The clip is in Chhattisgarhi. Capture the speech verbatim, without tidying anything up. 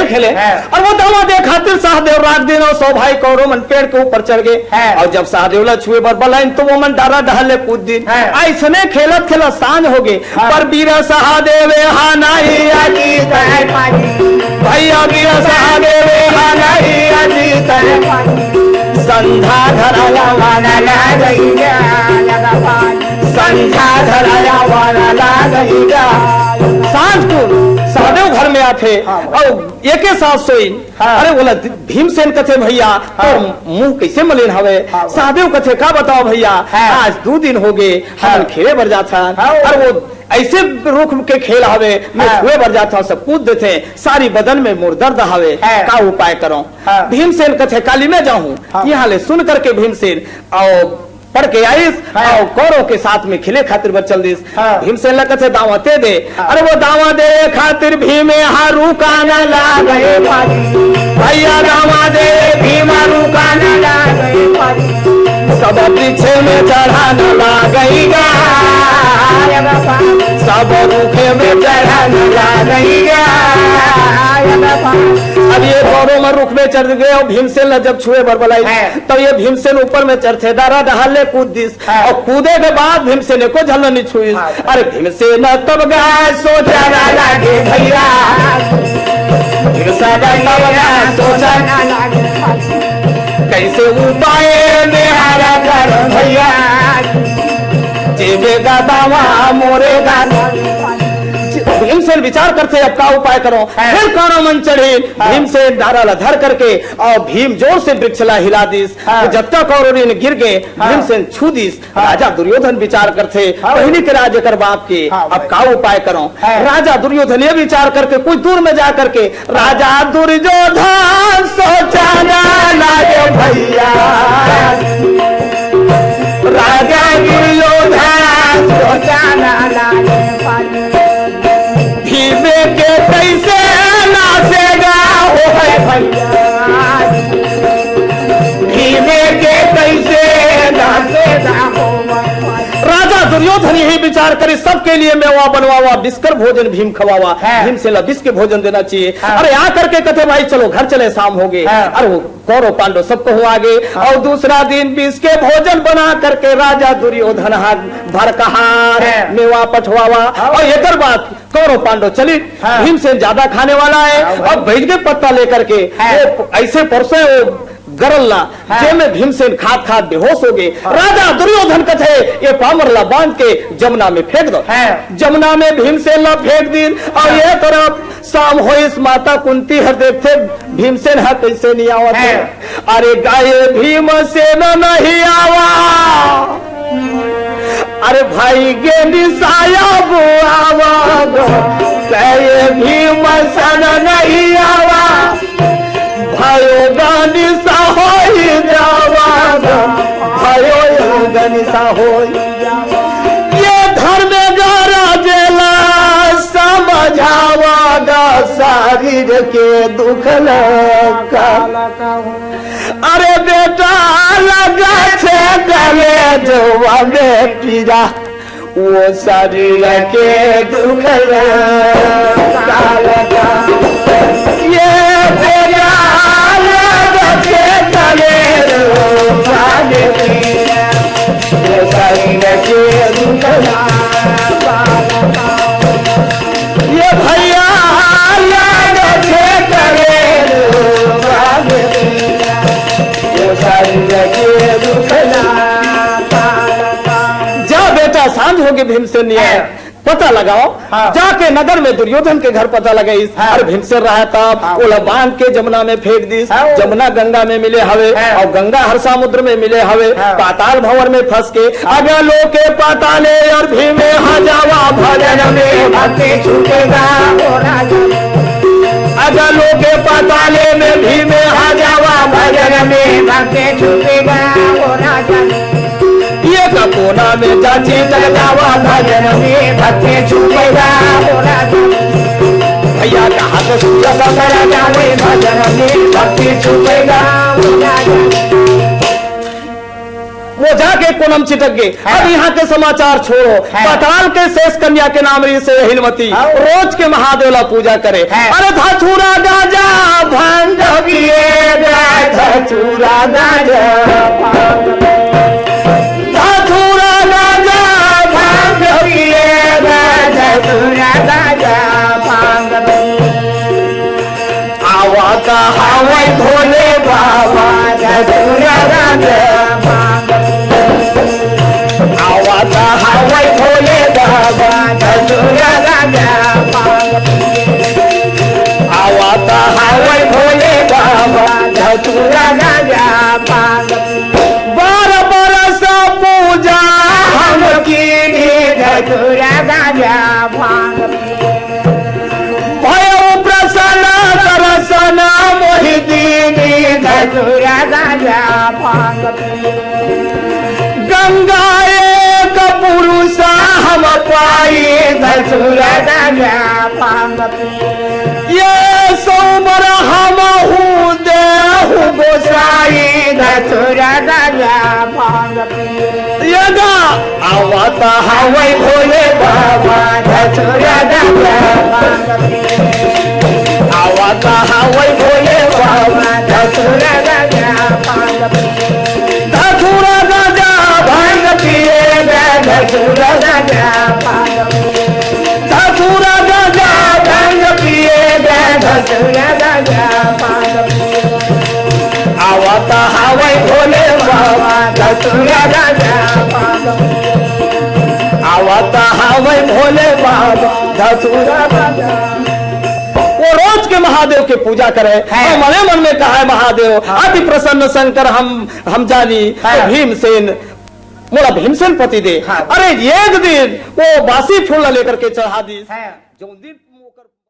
खेले। हाँ। अउ वो दावा दे खातिर सहदेव रात दिन अउ सौ भाई कौरव मन पेड़ के ऊपर चढ़ गे। हाँ। अउ जब सहदेव ला छुए बर बलाइन, त वो मन डारा डहर ले कूद दिन। हाँ। अइसने खेलत खेलत सांझ होगे। हाँ। पर बीर सहदेव हा नहीं अजीत है पानी। भैया बीर सहदेव हा नहीं अजीत है पानी। संध्या धराया वाला ला गई गा, लगा पानी। संध्या धराया वाला ला गई गा। सांझ कुन सहदेव घर में आथे। हाँ। अउ एके साथ सोइन। हाँ। अरे बोला, भीमसेन कथे, "भैया, हाँ। तोर मुंह कइसे मलिन हवे?" हाँ, बोला। सहदेव कथे, "का बतावंव भैया, हाँ। आज दू दिन होगे, हमन हाँ। खेले बर जाथन।" हाँ। अरे वो अइसे रुख के खेल हवे, मैं हाँ। छुए बर जाथंव, सब कूद देथे, सारी बदन में मोर दर्द हवे, हाँ। का उपाय करंव? हाँ। भीमसेन कथे, "काली मैं जाहूं।" हाँ। इहां ले सुन करके भीमसेन अउ पढ़ के आइस, हाँ। अउ कौरव के साथ में खेले खातिर बर चल दिस। हाँ। भीमसेन ला कथे, "दावा ते दे।" हाँ। अरे वो दावा दे खातिर भीमे हा रुकाना ला गए पानी। भैया दावा दे भीमा रुकाना ला गए पानी। सब वृक्ष में चढ़ाना ला गई गा। सब रुखे में चढ़ाना ला गई गा। अब ये कौरव मन रुख में चढ़ गे अउ भीमसेन ला जब छुए बर बलाइन, हाँ। तब ये भीमसेन ऊपर में चढ़थे, डारा डहर ले कूद दिस। हाँ। अउ कूदे के बाद भीमसेन एको झन ल नइ छुइस। हाँ। अरे भीमसेन तब गा सोचना लागे भैया, भीमसेन तब गा सोचना लागे, कइसे उपाय मेरा कर भैया, जेबे गा दावा मोरे गा। भीमसेन विचार करथे, अब का उपाय करंव? हाँ। फेर कौरव मन चढ़िन, हाँ। भीमसेन डारा ला धर करके अउ भीम जोर से वृक्ष ला हिला दिस। हाँ। वो जतका कौरव रिहिन गिर गे, हाँ। भीमसेन छू दिस। हाँ। राजा दुर्योधन विचार करथे, हाँ। बहिनी के राज एकर बाप के, हाँ, अब भाई। का उपाय करंव? हाँ। राजा दुर्योधन ये विचार करके कुछ दूर में जा करके राजा दुर्योधन सोचना लागे भैया, राजा दुर्योधन सोचना लागे भीमे के कइसे नासेगा हो है भैया, भीमे के कइसे नासेगा हो। राजा दुर्योधन यही विचार करिस, सबके लिए मेवा बनवावा, बिस्कर भोजन भीम खवावा, हाँ। भीमसेन ला बिस्के भोजन देना चाहिए। हाँ। अरे आ करके कथे, "भाई चलो घर चले, शाम होगे।" हाँ। अरे वो कौरव पांडव सब कहूं आगे, हाँ। अउ दूसरा दिन बिस्के भोजन बना करके राजा दुर्योधन हा भरकहार हाँ। मेवा पठवावा, हाँ। अउ एकर बाद कौरव पांडव चलिन, हाँ। भीमसेन ज्यादा खाने वाला है। हाँ भाई। अब बैठ के पत्ता लेकर के हाँ। वो अइसे परसे वो गरल ला, हाँ। जेमे भीमसेन खात खात बेहोश होगे। हाँ। राजा दुर्योधन कथे, "ये पामर ला बांध के जमुना में फेंक दो।" हाँ। जमुना में भीमसेन ला फेंक दिन, अउ हाँ। ये तरफ शाम होइस, माता कुंती हर देखथे भीमसेन हा कइसे नइ आवत हे। हाँ। अरे गा ये भीमसेन नहीं आवा, अरे भाई गे निसाया बुआवा गो, कहे भीमसेन नहीं आवा, भयो गा निसा होई जावा गो, भयो गा निसा होई जावा। ये धर्म गा राजेला समझावा गा शरीर के दुख लगा। अरे बेटा लगा छे कलेजवा में पीरा, वो शरीर के दुख लगा। ये बेटा लगा छे कलेजवा में पीरा, वो शरीर के दुख लगा। ये भैया लागे थे करे रो बाबे, वो सारी लगे रुकना। जा बेटा, सांझ होगे, भीमसेन नइ आय। हाँ। पता लगाओ, हाँ। जाके नगर में दुर्योधन के घर पता लगाइस। हाँ। अरे भीमसेन रहा तब, हाँ। ओला बांध के जमुना में फेंक दिस। हाँ। जमुना गंगा में मिले हवे, हाँ। अउ गंगा हर समुद्र में मिले हवे, हाँ। पाताल भंवर में फंस के, हाँ। अगलो के पाताले अउ भीमे हा जावा भजन में भक्ति छूटेगा हो राजा। अगलो के पाताले में भीमे हा जावा भजन में भक्ति छूटेगा हो राजा। ये का कोना में जाची टकरावा भजन में भक्ति छूटेगा हो राजा। भैया कहा तो सूरज सफर जावे भजन में भक्ति छूटेगा हो राजा। वो जाके कोना में चिटक गे। हाँ। अब यहाँ के समाचार छोड़ो। हाँ। पाताल के शेष कन्या के नाम रहिस हे हिलमती। हाँ। रोज के महादेव ला पूजा करे। हाँ। अरे धतूरा गाजा धतूरा गांजा भांग पिए, धतूरा गांजा भांग पिए, धतूरा गांजा भांग पिए। आवत हवै भोले बाबा, धतूरा गांजा भांग पिए। आवत हवै भोले बाबा, धतूरा गांजा भांग पिए। आवत हवै भोले बाबा, धतूरा गांजा भांग पिए। बारह बरस पूजा हम कीनी, धतूरा गांजा भांग पिए। भयउ प्रसन्न दरसन मोहि दीनी, धतूरा गांजा भांग पिए। गंगा एक पुरुष हम पाई, धतूरा गांजा भांग पिए। ये सौबर हमहु देहु गोसाई, धतूरा गांजा भांग पिए। ये गा आवत हवै भोले बाबा, धतूरा गांजा भांग पिए। आवत हवै भोले बाबा, धतूरा गांजा भांग पिए। धतूरा गांजा भांग पिए, धतूरा गांजा भांग पिए। धतूरा गांजा भांग पिए, धतूरा गांजा भांग पिए। आवत हवै भोले बाबा, धतूरा गांजा भांग पिए। आवत हवै भोले बाबा, धतूरा गांजा। वो रोज के महादेव के पूजा करे, हाँ। अउ मने मन में कहय महादेव, हाँ। अति प्रसन्न शंकर हम, हम जानी, हाँ। तो भीमसेन, मोला भीमसेन पति दे। हाँ। अरे एक दिन वो बासी फूल ला लेकर के चढ़ा दिस। हाँ। जौन दिन